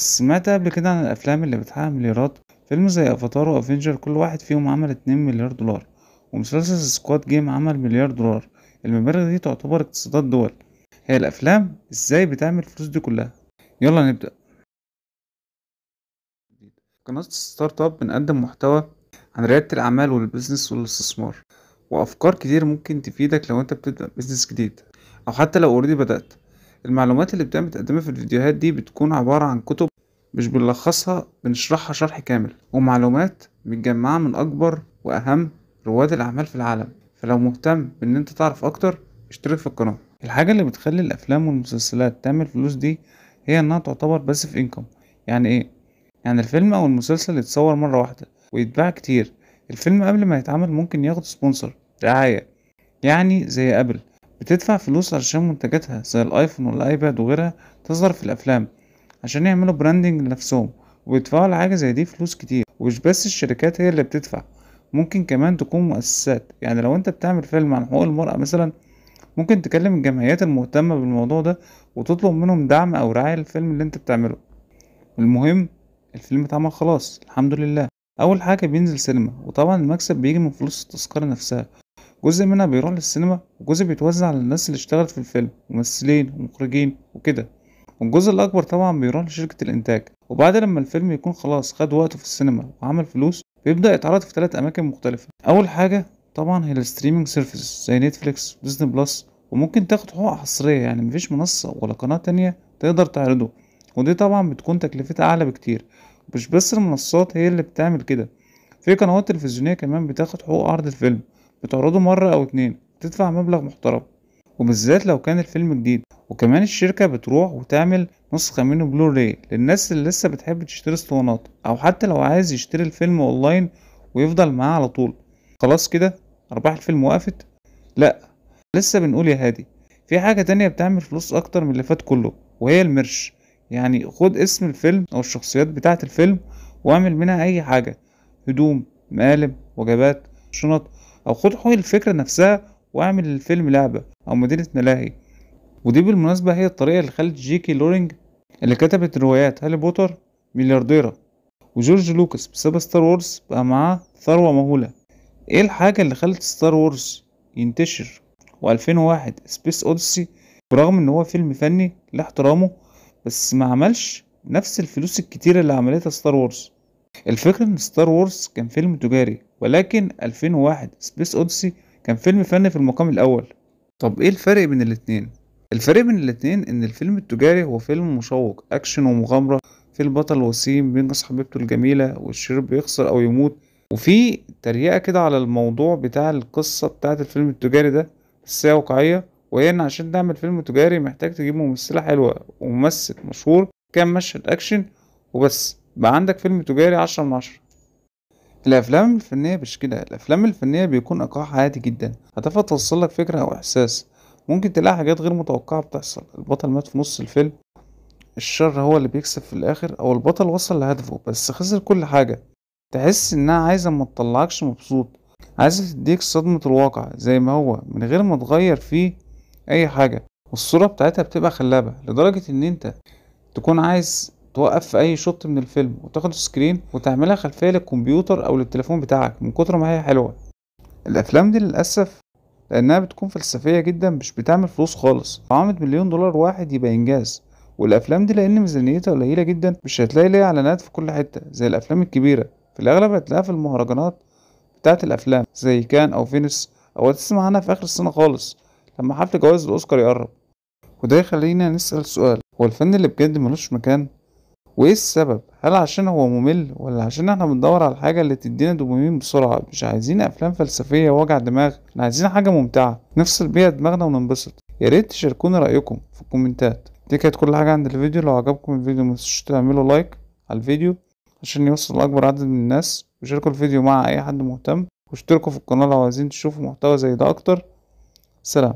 سمعت قبل كده عن الافلام اللي بتحقق مليارات؟ فيلم زي افاتار وافنجر كل واحد فيهم عمل 2 مليار دولار، ومسلسل Squid Game عمل مليار دولار. المبالغ دي تعتبر اقتصادات دول. هي الافلام ازاي بتعمل الفلوس دي كلها؟ يلا نبدأ. قناة Start Up بنقدم محتوى عن ريادة الاعمال وال business والاستثمار وافكار كتير ممكن تفيدك لو انت بتبدأ business جديد او حتى لو already بدأت. المعلومات اللي بتقدمها في الفيديوهات دي بتكون عبارة عن كتب مش بنلخصها، بنشرحها شرح كامل، ومعلومات متجمعة من اكبر واهم رواد الاعمال في العالم. فلو مهتم بان انت تعرف اكتر اشترك في القناة. الحاجة اللي بتخلي الافلام والمسلسلات تعمل فلوس دي هي انها تعتبر passive income. يعني ايه؟ يعني الفيلم او المسلسل يتصور مرة واحدة ويتباع كتير. الفيلم قبل ما يتعمل ممكن ياخد sponsor، رعاية، يعني زي ابل بتدفع فلوس علشان منتجاتها زي الايفون والايباد وغيرها تظهر في الافلام عشان يعملوا branding لنفسهم، وبيدفعوا على حاجة زي دي فلوس كتير. ومش بس الشركات هي اللي بتدفع، ممكن كمان تكون مؤسسات. يعني لو انت بتعمل فيلم عن حقوق المرأة مثلا، ممكن تكلم الجمعيات المهتمة بالموضوع ده وتطلب منهم دعم او رعاية للفيلم اللي انت بتعمله. المهم الفيلم اتعمل خلاص الحمد لله. اول حاجة بينزل سينما، وطبعا المكسب بيجي من فلوس التذكرة نفسها، جزء منها بيروح للسينما وجزء بيتوزع على الناس اللي اشتغلت في الفيلم، ممثلين ومخرجين وكده، والجزء الاكبر طبعا بيروح لشركة الانتاج. وبعد لما الفيلم يكون خلاص خد وقته في السينما وعمل فلوس، بيبدأ يتعرض في 3 اماكن مختلفة. اول حاجة طبعا هي ال streaming service زي Netflix و Disney Plus، وممكن تاخد حقوق حصرية، يعني مفيش منصة ولا قناة تانية تقدر تعرضه، ودي طبعا بتكون تكلفتها اعلى بكتير. مش بس المنصات هي اللي بتعمل كده، في قنوات تلفزيونية كمان بتاخد حقوق عرض الفيلم، بتعرضه مرة او اتنين، بتدفع مبلغ محترم، وبالذات لو كان الفيلم جديد. وكمان الشركة بتروح وتعمل نسخة منه بلوراي للناس اللي لسه بتحب تشتري اسطوانات، او حتى لو عايز يشتري الفيلم اونلاين ويفضل معاه على طول. خلاص كده ارباح الفيلم وقفت؟ لا، لسه بنقول يا هادي. في حاجة تانية بتعمل فلوس اكتر من اللي فات كله، وهي ال merch. يعني خد اسم الفيلم او الشخصيات بتاعة الفيلم واعمل منها اي حاجة، هدوم، مقالب، وجبات، شنط، او خد حقوق الفكرة نفسها واعمل الفيلم لعبة او مدينة ملاهي. ودي بالمناسبة هي الطريقة اللي خلت جي كي رولينج اللي كتبت روايات هاري بوتر مليارديرة، وجورج لوكاس بسبب Star Wars بقى معاه ثروة مهولة. ايه الحاجة اللي خلت Star Wars ينتشر و2001 Space Odyssey برغم ان هو فيلم فني لا احترامه، بس ما عملش نفس الفلوس الكتيرة اللي عملتها Star Wars؟ الفكرة ان Star Wars كان فيلم تجاري، ولكن 2001 Space Odyssey كان فيلم فني في المقام الاول. طب ايه الفرق بين الاتنين؟ الفرق بين الاتنين ان الفيلم التجاري هو فيلم مشوق، اكشن ومغامرة، في البطل وسيم بينقذ حبيبته الجميلة والشرير بيخسر او يموت، وفي تريقة كده على الموضوع بتاع القصة بتاعة الفيلم التجاري ده، بس هي واقعية، وهي ان عشان تعمل فيلم تجاري محتاج تجيب ممثلة حلوة وممثل مشهور، كام مشهد اكشن وبس، بقى عندك فيلم تجاري 10 من 10. الافلام الفنية مش كده. الافلام الفنية بيكون ايقاعها عادي جدا، هتعرف توصل لك فكرة او احساس، ممكن تلاقي حاجات غير متوقعة بتحصل، البطل مات في نص الفيلم، الشر هو اللي بيكسب في الاخر، او البطل وصل لهدفه بس خسر كل حاجة. تحس انها عايزة ما تطلعكش مبسوط، عايزة تديك صدمة الواقع زي ما هو من غير ما تغير فيه اي حاجة، والصورة بتاعتها بتبقى خلابة لدرجة ان انت تكون عايز توقف في اي shot من الفيلم وتاخد screen وتعملها خلفية للكمبيوتر او للتليفون بتاعك من كتر ما هي حلوة. الافلام دي للأسف لانها بتكون فلسفية جدا مش بتعمل فلوس خالص، لو عملت مليون دولار واحد يبقى انجاز. والافلام دي لان ميزانيتها قليلة جدا مش هتلاقي ليها اعلانات في كل حتة زي الافلام الكبيرة، في الاغلب هتلاقيها في المهرجانات بتاعت الافلام زي كان او فينيس، او هتسمع عنها في اخر السنة خالص لما حفل جوائز الاوسكار يقرب. وده يخلينا نسأل سؤال، هو الفن اللي بجد ملوش مكان؟ وايه السبب؟ هل عشان هو ممل، ولا عشان احنا بندور على الحاجة اللي تدينا دوبامين بسرعة؟ مش عايزين افلام فلسفية ووجع دماغ، احنا عايزين حاجة ممتعة نفصل بيها دماغنا وننبسط. يا ريت تشاركونا رأيكم في الكومنتات. دي كانت كل حاجة عند الفيديو. لو عجبكم الفيديو متنسوش تعملوا like على الفيديو عشان يوصل لأكبر عدد من الناس، وشاركوا الفيديو مع اي حد مهتم، واشتركوا في القناة لو عايزين تشوفوا محتوى زي ده اكتر. سلام.